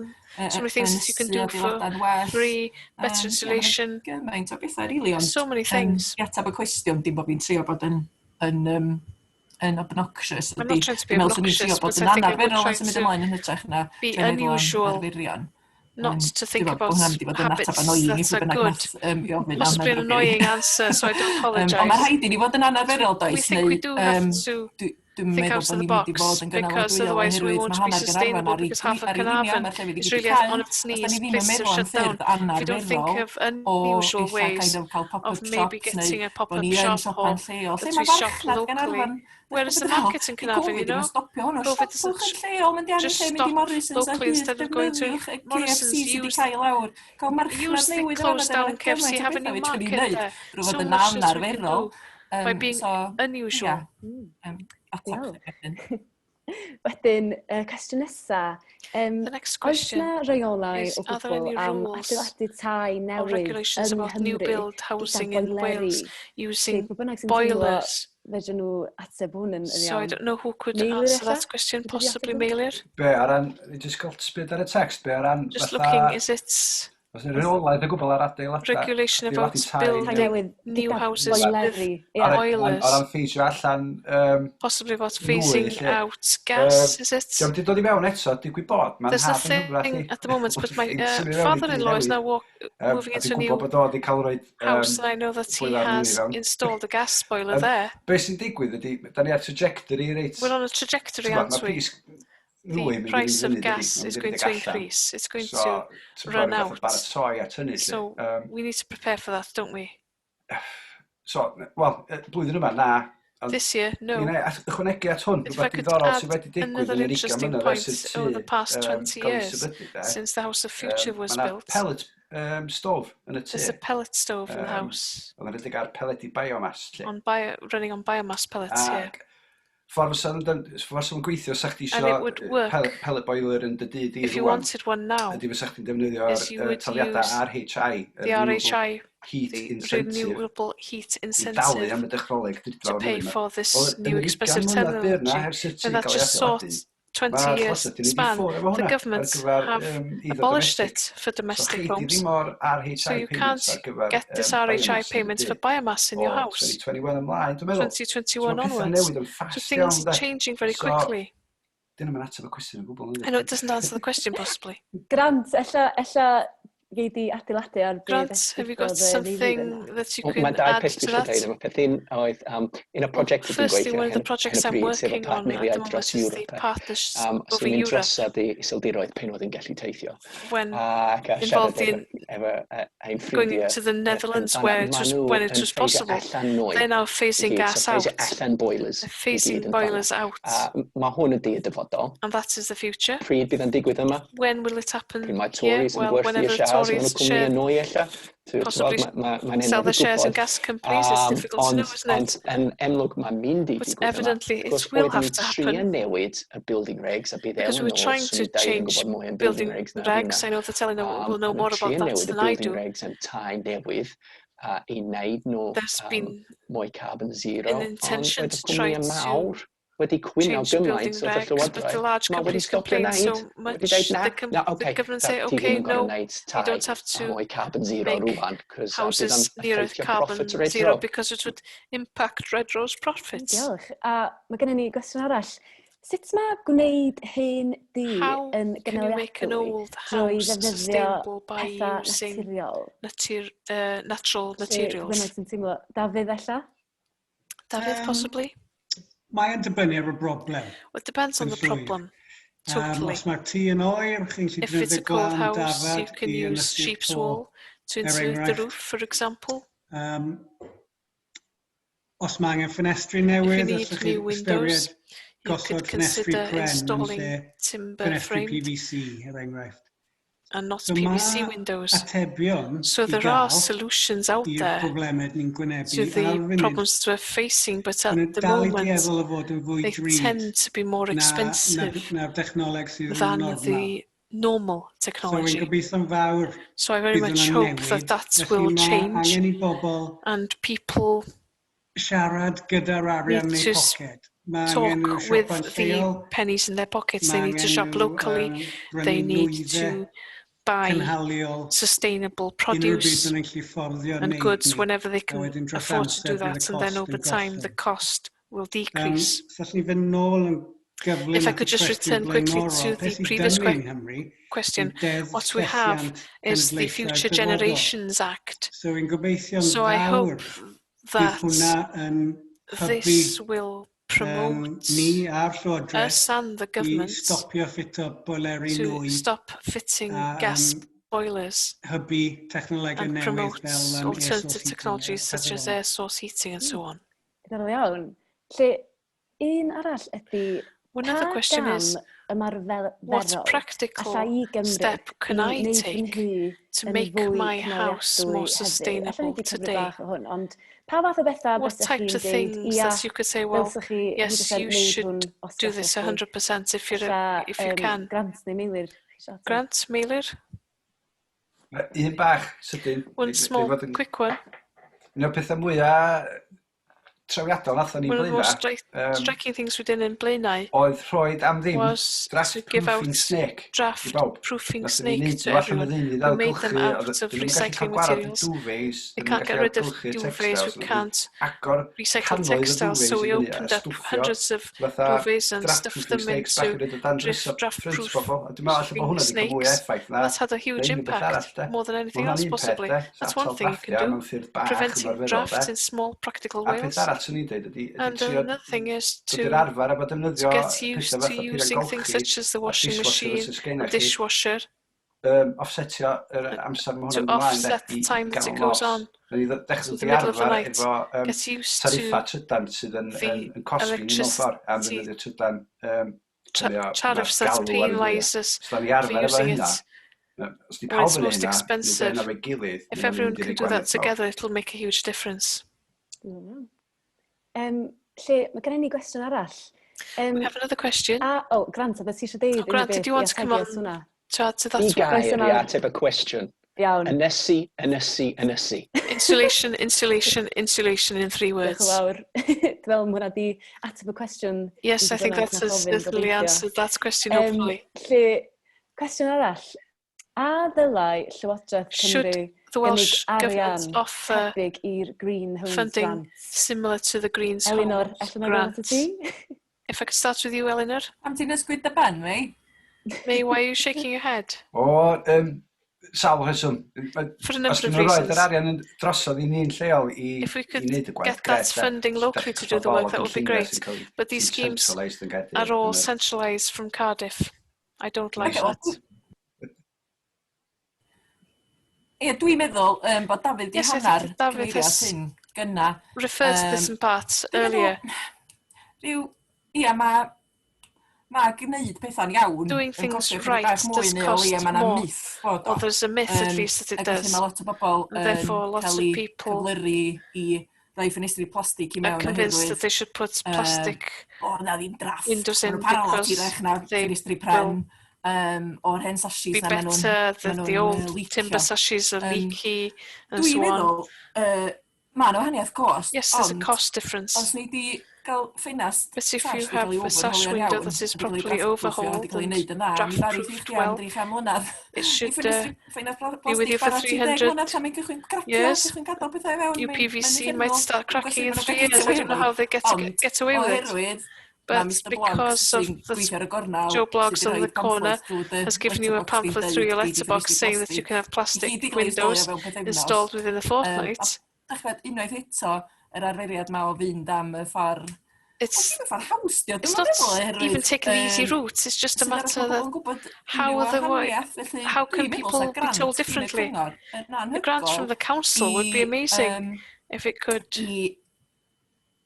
so many things that you can ynysu do for adeiladau'n well. free, better Ia, ma' 'na insulation, gymaint o bethau rili, ond so many things. i ateb y cwestiwn, dim bod fi'n trio bod yn obnoxious I'm ydy, not trying to be dwi'n meddwl swn i'n trio obnoxious, bod but yn I think I would anarferol try yn symud to ymlaen yn hytrach na be trio meddwl am unusual, arferion. not to Dwi'n think meddwl bod about hwnna'n mynd i fod yn ateb habits annoying i that pwy are bynnag good. nath i ofyn am, Possibly mae'n an ddrwg gen i. annoying answer, so I do Ond mae apologise. rhaid i ni fod yn But anarferol, we does, think we neu do have to dwi'n think meddwl out bod of the ni'n mynd i box, fod yn because gynaliadwyol otherwise we oherwydd won't mae be hanner Gaernarfon sustainable, ar ei because half of ar ei liniau, Caernarfon mae'r llefydd i is gyd really wedi cau. on its Os da knees, ni ddim yn places have meddwl am shut down. ffyrdd If we don't think anarferol of o unusual ella ways kind of cael of pop-up maybe shops neu getting a bod pop-up ni yn shop or siopa'n lleol. Lle that mae we shop farchnad locally. Gaernarfon? Where is the market in Di Caernarfon, Covid you ddim know? yn stopio hwnnw. Covid Siopwch doesn't yn lleol, mynd i just lle, mynd i stop Morrisons a locally hyd, instead of going to defnyddiwch y Morrisons, KFC sydd wedi use cael lawr. Cael marchnad use the newydd yn fan'na, closed de, ma' down 'na KFC, gymaint o have a bethau new fedrwn ni market wneud there. drwy fod So yn much that we can anarferol. do by being So, unusual. ia, ateb Diolch. chdi wedyn. Wedyn, cwestiwn nesa. The next Oes question na reolau is, o are there gwbl any am rules adeiladu tai or newydd regulations yng about new Nghymru build gyda housing in boileri? Wales Lle using pwy bynnag sy'n teimlo boilers? fedrwn nhw ateb hwn yn So I iawn. don't know who could Meilir answer ella? that question, Fedri di ateb possibly hwn? Meilir? Be, ar ran, just gael sbyd ar y text, be ar ran Just fatha, looking, is it Oes 'na reolaeth o gwbl ar adeiladau, regulation about adeiladu tai Tai neu newydd new gyda houses with boileri. o Ie. ran, o boilers? ran ffeisio allan Possibly about nwy, phasing lle. out gas, is it? Dio'm 'di dod i mewn eto, digwydd bod, mae'n There's nhad yn nghyfraith nothing i at the moment, but my wrthi'n symud fewn i dŷ father-in-law is newydd. now moving A into dwi'n a gwybod new bod o wedi cael roid house, and I know that he boiler nwy i has fewn. installed a gas boiler there. Be sy'n digwydd ydy, da ni ar trajectory reit, We're on a trajectory, t'mod, aren't mae we? pris nwy The yn mynd i fynd price of fyny, dydi? gas Mae'n is mynd i going rhedeg to allan. increase. It's going So, to ti'n run gwbod, rhyw fath o out. baratoi at hynny, lly. So we need to prepare for that, don't we? So, wel, blwyddyn yma, na. Ond This year, no. mi wna i ychwanegu at hwn, If I rhywbeth could diddorol add sydd wedi digwydd another yn yr 20 interesting mlynedd ers point i'r tŷ over the past 20 gael ei years sefydlu, de. since the House of Future was Mae 'na built, pellet stove yn y tŷ. there's a pellet stove in the house Oedd yn rhedeg ar peledi biomass, lly. on bio, running on biomass pellets, yeah. Ac ffordd fysa ffordd fysa fo'n gweithio, sa chdi And isio it would work pellet boiler yn dy dŷ di if you rŵan, wanted one now, ydy fysa chdi'n defnyddio'r is you would taliadau use RHI, y the Renewable RHI, Heat the Incentive, Renewable Heat i dalu Incentive, am y dechnoleg to drudfawr pay newydd 'ma. for this Wel, yn new yr expensive 20 mlynedd byr 'na technology. ers i'r tŷ And that gael ei just adeiladu, 20 years span, the government have abolished it for domestic homes. So you can't get this RHI payments for biomass in your house. 2021 onwards. So things are changing very quickly. Dyna mae'n ateb y cwestiwn o gwbl. I know it doesn't answer the question possibly. Grant, ella gei di adeiladu ar Grant, have you got something that you can Mae dau add peth to dwi eisiau that? dweud. Mae peth un oedd un o'r prosiect dwi'n Firstly, gweithio one of the ar hyn projects o I'm bryd, sef y working on at the partneriaid moment dros is the Ewrop. partnerships So over ni'n Europe drosodd i Iseldiroedd pan oedd yn gallu teithio. When Ac siarad involved efo, in efo ein going ffrindiau to the yn Netherlands fan'na. where it Maen was nhw when it yn was ffeisio possible. allan nwy They're now i phasing gyd, gas so ffeisio out. allan boilers They're i phasing gyd yn fan'na. boilers out. A mae hwn ydi y dyfodol. And that is the future. Pryd bydd yn digwydd yma? When will it happen Pryd mae here? Tories yn Well, gwerthu whenever y the shares mewn y Tories cwmni share y nwy ella. Ti'n possibly gwbod, mae'n sell anodd their i shares in gwybod. gas companies, it's difficult to Ond, know, isn't it? ond yn amlwg mae'n mynd i But digwydd yma. evidently Wrth it gwrs, will oeddwn have ni'n to trio happen. newid y building regs a bydd Because ewn we're yn ôl, trying swn to i'n deud yn change gwybod mwy am building building regs na regs. finna. I know that Elin will know Maen more nhw'n about trio that newid y than I building do. regs yn tai newydd i wneud nhw There's been mwy carbon zero, an ond intention oedd y to try cwmnïau to mawr wedi cwyno change building gymaint wrth y regs, but the llywodraeth. large Mae wedi companies stopio complain so wneud. much. Wedi dweud na, The, na, the okay, government say, ti ddim okay, yn gorfod no, wneud you tai don't have a to mwy carbon zero make rwan, cos bydd houses o'n nearer effeithio carbon profit yr zero Redrow. because it would impact Redrow's profits. Diolch. A mae gennym ni gwestiwn arall. Sut mae gwneud hen dŷ How yn can you make an gynaliadwy old drwy house ddefnyddio sustainable by pethau using naturiol? natural Lle materials? bynnag sy'n teimlo. Dafydd ella? Dafydd, possibly? Mae'n dibynnu ar y broblem. Well, it depends on Yn the llwyr. problem. Totally. Os mae'r tŷ yn oer, chi'n gallu If it's defnyddio a cold glan house, you dafad can i use ynysu'r sheep's to. wool to er insulate the enghraifft. roof, for example. Os mae angen ffenestri If you newydd, need allwch chi new windows, ystyried you could gosod ffenestri consider pren yn installing lle timber ffenestri framed PVC, er enghraifft. and not So PVC mae windows. atebion So i there are gael solutions out i'r there problemau ni'n gwynebu to ar y the funud. problems that we're facing, but at Maen nhw'n the dal i moment dueddol o fod yn fwy they drud tend to be more expensive na'r dechnoleg sydd yn than normal. the normal So wy'n technology. gobeithio'n fawr So I very bydd much hwnna'n hope newid. that that Felly will mae change angen i bobl and people siarad gyda'r arian need neu to poced. Mae angen nhw talk with siopa'n the lleol, pennies in their pockets. They mae need to angen shop nhw locally. They brynu need nwyddau to buy cynhaliol, sustainable unrhyw byd produce maen nhw'n gallu fforddio and wneud goods ni. whenever they A can wedyn dros afford to amser do bydd y that. And then cost over yn time, the gostwng. cost will decrease. So allwn ni fynd nôl yn gyflym If I at y could just cwestiwn return quickly blaenorol, to beth the sydd previous dynnu yng Nghymru yw question, Deddf what we have Llesiant is the Cenedlaethau'r Future Dyfodol. Generations Act. So wy'n gobeithio'n So I fawr hope bydd that hwnna yn hybu this will promote ni a'r Llywodraeth us and the i government stopio ffito boileri to nwy stop fitting a gas boilers hybu technolegau and newydd promote fel air source alternative heating a technologies such pethau as fel 'na. air source heating and so on. Diddorol iawn. Lle, un arall ydy, One other pa question gam is, ymarferol what practical alla i gymryd step can i I wneud fy take nhŷ to yn make fwy my house cynaliadwy more heddiw? Alla ni sustainable 'di cyfri today? bach o hwn, ond pa fath o bethau What bysach types chi'n of deud, things ia, that you could say, well, ddylsech chi yes, 100% you wneud should hwn os do gallwch this chi. 100% if you're Ella, if you can. Grant neu Meilir, chi isio ateb? Grant, Meilir? Un bach sydyn. One small, quick one. Un o'r pethau mwyaf trawiadol nathon ni One of the Blaenau most striking things we did in Blaenau oedd rhoi am ddim was draft to give out proofing snake i draft bawb. proofing Nathon ni snake wneud to nhw allan o everyone. ddeunydd We made them ailgylchu, out oedd of ddim yn gallu cael recycling gwared y materials. duvets, We ddim yn can't get gallu rid of ailgylchu duvets, textiles, we oedd can't agor recycle cannoedd o textiles, duvets so i we fyny a opened up stwffio hundreds of fatha duvets and draft stuffed proofing them snakes bach into i roid o dan draft ffrynt proof bobl. A dwi'n meddwl alla bod hwnna wedi cael mwy o snakes. effaith na That's had a huge unrhyw beth arall, impact, de. more than Ma' anything hwnna'n else un peth, possibly. de. So That's one atal thing you can draffiau do, mewn ffyrdd bach preventing ymarferol, drafts de. in small practical A peth ways. arall swn i'n deud ydy, ydy And trio another thing is dod to i'r arfer efo defnyddio get used pethau to fatha peiriant using things golchi such as the a washing dishwasher machine, fysa sgenna a chi. dishwasher, Offsetio yr amser ma' to hwnna'n mynd ymlaen, de, offset the i time that it ganol goes nos. on. Nawn ni ddechrau To dod the i middle of the arfer night. efo Get used to tariffa trydan sydd yn, the yn, yn cosbi ni mewn ffordd am electricity ddefnyddio trydan mae o- tariffs mae'r that galw ar y fwya. penalise us Os da ni for arfer efo using hynna, it os di when it's pawb yn most hynna, neu expensive. hynna efo'i gilydd, If mae o'n everyone mynd i can roi do that gwahaniaeth mawr. together, it'll make a huge difference. Lle, mae gennym ni gwestiwn arall. We have another question. A, oh, Grant, oedd ti eisiau deud Oh, Grant, did you want to come on hwnna? to add to that I one? gair Croeso i mawr. ateb y cwestiwn. Iawn. Ynysu, ynysu, ynysu. Insulation, insulation, insulation in three Diolch yn words. fawr. Dwi'n meddwl mae hwnna di ateb y cwestiwn. Yes, i I think bynnag that nath has ofyn, literally gobeithio. answered that question, hopefully. Lle, cwestiwn arall. A ddylai Llywodraeth Should Cymru The Welsh gynnig Government arian offer tebyg i'r Green Homes funding Grant? similar to the Greens Elinor, Homes allan o'r Grant? at ti? If I could start with you, Eleanor. Am ti'n ysgwyd dy ben, Mei? May, why are you shaking your head? O, sawl rheswm. For a number Os of dyn nhw'n rhoi'r reasons. arian yn drosodd i ni'n lleol i, If we i could wneud y gwaith get that grêt, de. funding locally to do the work, that would be great. But these schemes are all centralised from Cardiff. I don't like Ocê, wel, that. Ie, dwi'n meddwl bod Dafydd di Yes, I think hanner that Dafydd cyfeirio has at hyn gynna. Referred to this in part Dwi'n meddwl, earlier. Rhyw, ia, mae ma gwneud pethau'n iawn Doing yn things costio chydig right bach mwy does neu o cost leia mae 'na more. myth bod o. Well, there's a myth at least that it Ac felly does. mae lot o bobl And yn therefore, lots cael of eu people cyflyru i roi ffenestri plastig i are mewn convinced that oherwydd they should put plastic o na ddim drafft, windows maen in nhw'n para lot because hirach na they ffenestri pren o'r hen sashes be na maen nhw'n better, ma' that the nhw'n old leacio. timber sashes are leaky and Dwi'n so on. meddwl, mae yna wahaniaeth cost, Yes, there's a ond cost difference. os nei di gael ffenast But if sash you 'di cael have ei a sash overhaulio'n window iawn, that is a 'di cael ei properly draftproofio, 'di overhauled cael ei and wneud yn dda, mi ddaru draft-proofed chi am well, 300 mlynedd. it I should ffenestri ffenast be with plastig you for bara 30 300 mlynedd tan mae'n cychwyn cracio, years. cychwyn gadael pethau i fewn. Your Mae'n PVC might uffernol. start Dwi'n gwybod cracking sut in maen nhw'n 3 gallu years. get I don't know away how they efo fo. Ond get away with it. oherwydd ma' But Mr Bloggs because of sy'n the gweithio ar y gornel Joe sydd Bloggs wedi on rhoi the corner pamffled drwy dy has given you a letterbox di'n pamphlet deud through your gei di letterbox ffenestri saying that you plastig. can have I plastic gyd i gael ei instalio windows fewn pythefnos. installed within a A fortnight. dach ch'bod, unwaith eto, yr arferiad ma o fynd am y ffordd It's Wel, dim y ffordd haws 'di o, it's dwi'm yn not meddwl oherwydd even taking the easy route. It's just a sut arall matter ma' that pobl yn gwybod how unrhyw otherwise, wahaniaeth, felly how can dwi'n meddwl people sa be grant told gin y differently? cyngor yn A grant from anhygoel the council would be i amazing if it could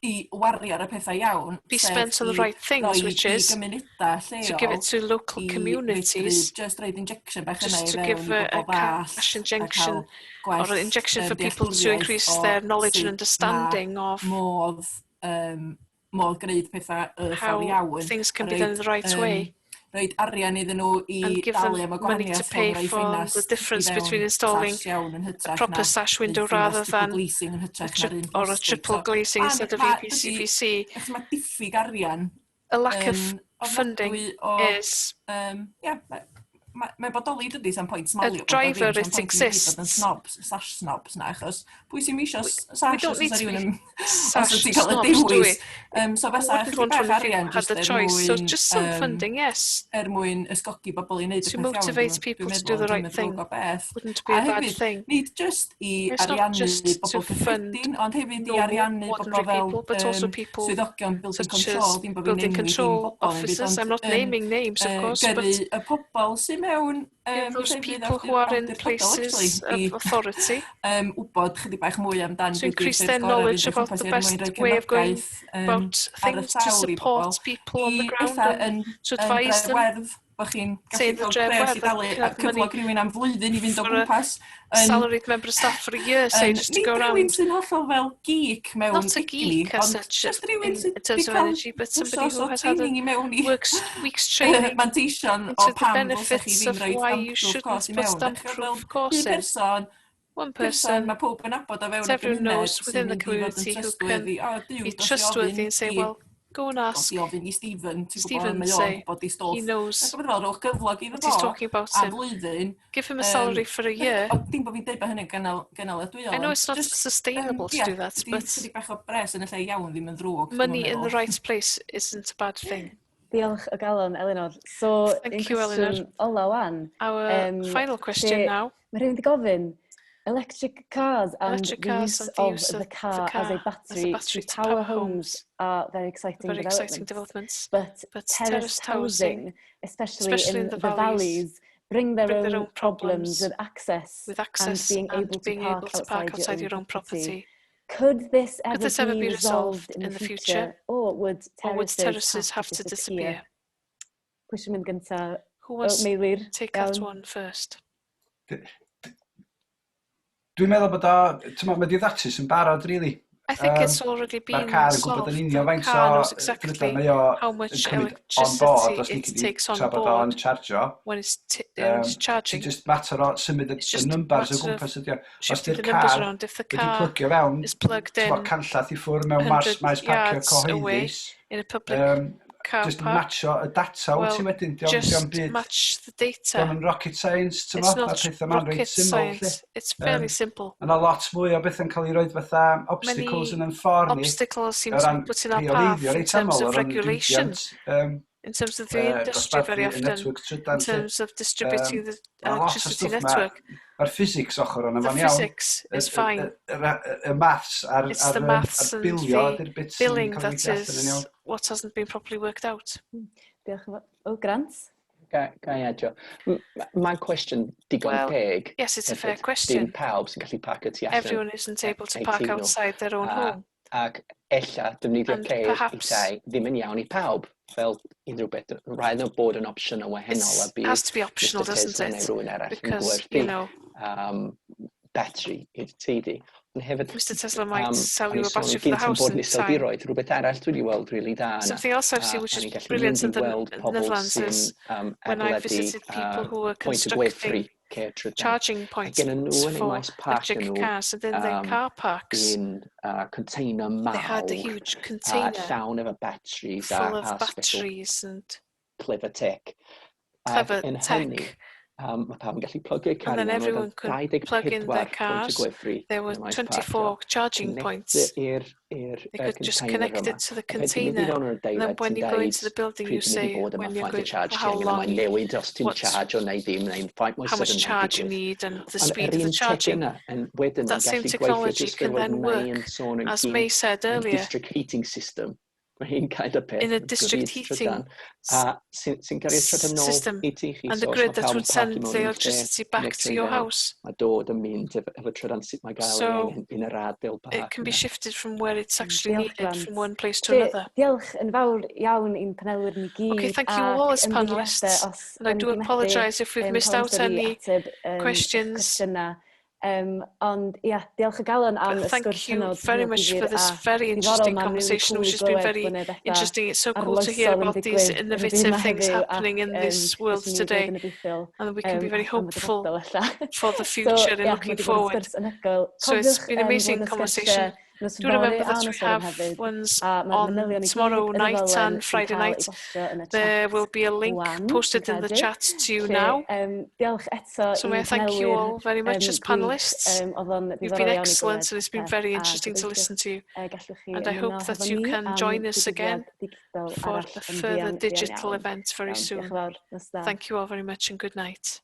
i wario ar y pethau iawn, be sef spent on the i right things, roi which i is gymunedau to give lleol it to local i fedru communities, just roid injection bach yna just i to fewn give i a bobl ddall cash a injection cael or gwell an injection for people to dealltwriaeth increase o their knowledge and sut ma' understanding of modd gwneud pethau y how ffordd iawn things a can be done roid in the right way roid arian iddyn nhw i and give them dalu am y money to gwahaniaeth pay rhwng rhoi for the ffenast i difference between fewn installing sash iawn yn a hytrach proper na sash neu window rather ffenast triple than glazing yn a hytrach na'r un or a plastig. triple So glazing ma' instead of ma' dydi EPCVC. achos ma' diffyg arian A lack of yn funding ofnadwy o is ia, mae'n bodoli dydy, sa'n pwynt a smalio bod o ddim, driver, sa'n it pwynt i ni gyd bod yn exists. snobs, sash snobs na, achos pwy sy'n misio We sash don't os need oes to rhywun be yn, os sash wyt ti'n cael y snobs, do we? dewis. So Who fysa wouldn't chydig want bach one if you arian had just the choice? So just some funding, yes, er mwyn ysgogi bobl i wneud y to peth iawn, motivate dwi'n people to meddwl do the yn right dim yn thing ddrwg o beth. wouldn't be A a bad hefyd, thing. nid just i It's not ariannu just to bobl fund gyffredin, ond hefyd i normal, ariannu bobl ordinary fel people, but also people swyddogion building such control, as dim bod fi'n building enwi dim control bobl yn byd, officers. I'm ond not naming names, of course, gyrru but y pobl sy'n mewn those llefydd people who are in awdurdodol, actually, places i of authority wybod chydig bach mwy amdan to be 'di'r increase ffyrdd their gorau knowledge fynd o'i about chwmpas the er mwyn best rhoi way of going cefnogaeth about ar y things to llawr i bobl support people on i the ground ella and yn to yn advise Dref them. Werdd bod chi'n Say gallu in the cael Dref pres i Werdd that dalu you can a have money cyflog rhywun am flwyddyn i fynd o for a gwmpas yn salaried member of staff for a year, say, just to nid go rhywun around. sy'n hollol fel geek mewn Not a egni, geek as ond such just rhywun in, sydd in wedi terms of cael energy, but somebody wsos who o has had a training i mewn i week's training manteision o into the pam ddylsech chi benefits ddim of rhoi why you damp-proof shouldn't course i put mewn. Dach chi'n damp-proof fel course un in. person, One person person mae pob yn nabod o fewn that y everyone gymuned knows sy'n within the mynd i fod yn community who can trustworthy. O, Duw, be dos i trustworthy ofyn and say, i well, go and dos ask i ofyn i Stephen, ti'n gwybod, Stephen, mae o'n say, gwybod ei stwff. he knows Ac fel, rhowch gyflog iddo what he's fo talking about am him. flwyddyn. Give him a salary for a year. O, dim bod fi'n deud bod hynny'n gynaladwyol, I know ond it's not just, sustainable to ia, do that, dydi but chydig bach o bres yn y lle iawn ddim yn ddrwg, dwi'm yn money in the meddwl. right place isn't a bad thing. Diolch o galon, Elinor. So, Thank un you, Elinor. cwestiwn ola wan. Our final question lle now. Mae rhywun wedi gofyn, electric cars and Electric the cars use and the of use the of the car as a car as a battery battery to to power power homes homes are very exciting Very exciting developments. developments. But But terraced terraced housing, housing, especially especially in the valleys, bring their bring their own own problems problems with access with and access being and able to being park able to park outside your outside own your own property. property. Could this Could ever this ever be be resolved resolved in the in the future? future, or would Or would terraces terraces have have to to disappear? disappear? Pwy sy'n mynd gyntaf? Who Oh, wants to Meilir, take that iawn. one first? Dwi'n meddwl bod o, t'mo, mae 'di ddatrys yn barod, really. I think it's already Mae'r been car yn gwybod solved. yn The union faint o car knows trydan exactly mae o how yn much cymryd on board electricity os it lici di takes on tra bod o'n board chargio. when it's Ti charging. just matter o symud It's y just a numbers o matter of gwmpas ydi o. Os shifting di'r the numbers car around. If the wedi car plygio fewn, is plugged t'mo, in canllath i ffwrdd mewn maes, 100 maes parcio yards away cyhoeddus, in a public car just park, matcho y data wyt well, ti wedyn, dio'm just byd, match the data. dio'm yn rocket science, It's t'mo, mae'r not pethau ma'n reit rocket syml, lly. science. It's fairly simple. Mae yna lot mwy o bethau'n cael ei roed fatha obstacles Many yn ein ffordd ni, obstacles seem o to be ran put in our path rheoleiddio in reit terms aml, o of ran regulation, diwydiant, in terms of the industry dosbarthu very y often, network in trydan, lly. terms of distributing the Ma' lot o electricity stwff ma' network. Mae'r physics ochr ond The fo'n iawn. physics is fine. Y maths a'r It's the ar, maths ar and bilio the ydy'r bit sy'n billing cael ei that weithio allan yn is iawn. what hasn't been properly worked out. Diolch yn fawr. O, Grant? Ga i adio? Mae'n cwestiwn digon Well, teg yes, it's a fair hefyd. Dim question. pawb sy'n gallu parcio tu allan Everyone isn't able to eu park tŷ nhw. outside their own home. Ac ella defnyddio And ceir perhaps llai ddim yn iawn i pawb, fel unrhyw beth. Rhaid nhw bod yn opsiwn wahanol a it bydd has to be optional, Mr doesn't Tesla neu it? rhywun arall yn Because, gwerthu you know, battery i'r tŷ di. Ond hefyd, Mr Tesla might sell o'n you i'n a sôn battery yn for the gynt am house bod in yn time. Iseldiroedd, rhywbeth arall dwi wedi weld rili dda yna. Something else I've seen A which o'n is i'n gallu brilliant mynd in i the weld pobl Netherlands sy'n is when I adeiladu visited people who were pwynt y gwefru constructing ceir trydan. charging A points gennyn nhw yn eu for maes parcio electric nhw cars, and in their car parks un container they had a mawr huge a container llawn efo batteries full of a special batteries and clever tech. Ac clever yn hynny, tech. mae pawb yn gallu plygio car And then i mewn, oedd everyone could plug in 24 their pwynt y cars. gwefru There yn were y maes 24 parcio. charging points. I'r They could just container connect yma. it to the A pan ti'n mynd i container. fewn i'r And then adeilad, when ti'n you go into deud the building, you pryd ti'n mynd say i bod yma, when you're faint o going, charge ti how angen, a long, mae'n newid os ti'n what, charge o neu ddim, neu'n faint mor how much sydyn mae'n charge you digwydd. need and the Ond speed yr of the un tech charging. yna yn wedyn yn That same gallu gweithio technology jyst can fel then oedd May work, yn sôn yn as May gynt, said yn earlier, district heating system. Mae hi'n kind of peth in a grid district heating trydan. A sy'n cael ei trydan nôl system i ti chi. and the So os grid mae that pawb yn would parcio send mewn the un lle, electricity back connectio to i your fewn, house. Mae dod yn mynd efo trydan sut mae gael So ei angen yn yr ardal it bach can be yna. shifted from where it's actually Diolch, needed, from Grant. one place to Felly, another. diolch yn fawr iawn i'n panelwyr ni gyd Okay, thank you all ac as panellists. ymddiheuriadau os And I da ni do 'di methu apologise if we've missed cael out amser i any ateb eich questions. cwestiynau. Ond ia, diolch o galon am But y thank sgwrs you hynod, very hynod much for difyr this a very diddorol. interesting Mae'n really conversation, cool which i has been glywed very bod 'na bethau interesting. It's so cool to hear arloesol yn about these digwydd yn y byd innovative yma things heddiw ac happening in this world fyswn i'n today, bod yn obeithiol and we can be very am y hopeful dyfodol ella. for the So future and ia, mae looking wedi bod yn forward. sgwrs anhygoel. So it's Cofiwch been an bod amazing 'na sgyrsiau conversation. nos Do remember fory a that we nos Sadwrn have hefyd, ones a mae'r on manylion i gyd tomorrow yn y night ddolen and sy'n Friday cael ei night. bostio yn y There chat will be a link rwan, fi'n posted in the credu. chat to you Felly, now. diolch eto So may i'n I thank you panelwyr all very much as gwych. panellists. Oedd o'n You've been ddiddorol iawn i excellent glywed and it's been popeth very a interesting to gobeithio listen to you. gallwch chi And I ymuno hope that hefo you ni can am join us again digwyddiad digidol for arall a yn further fuan, fuan digital iawn. event very Iawn, diolch soon. yn fawr. Nos da. Thank you all very much and good night.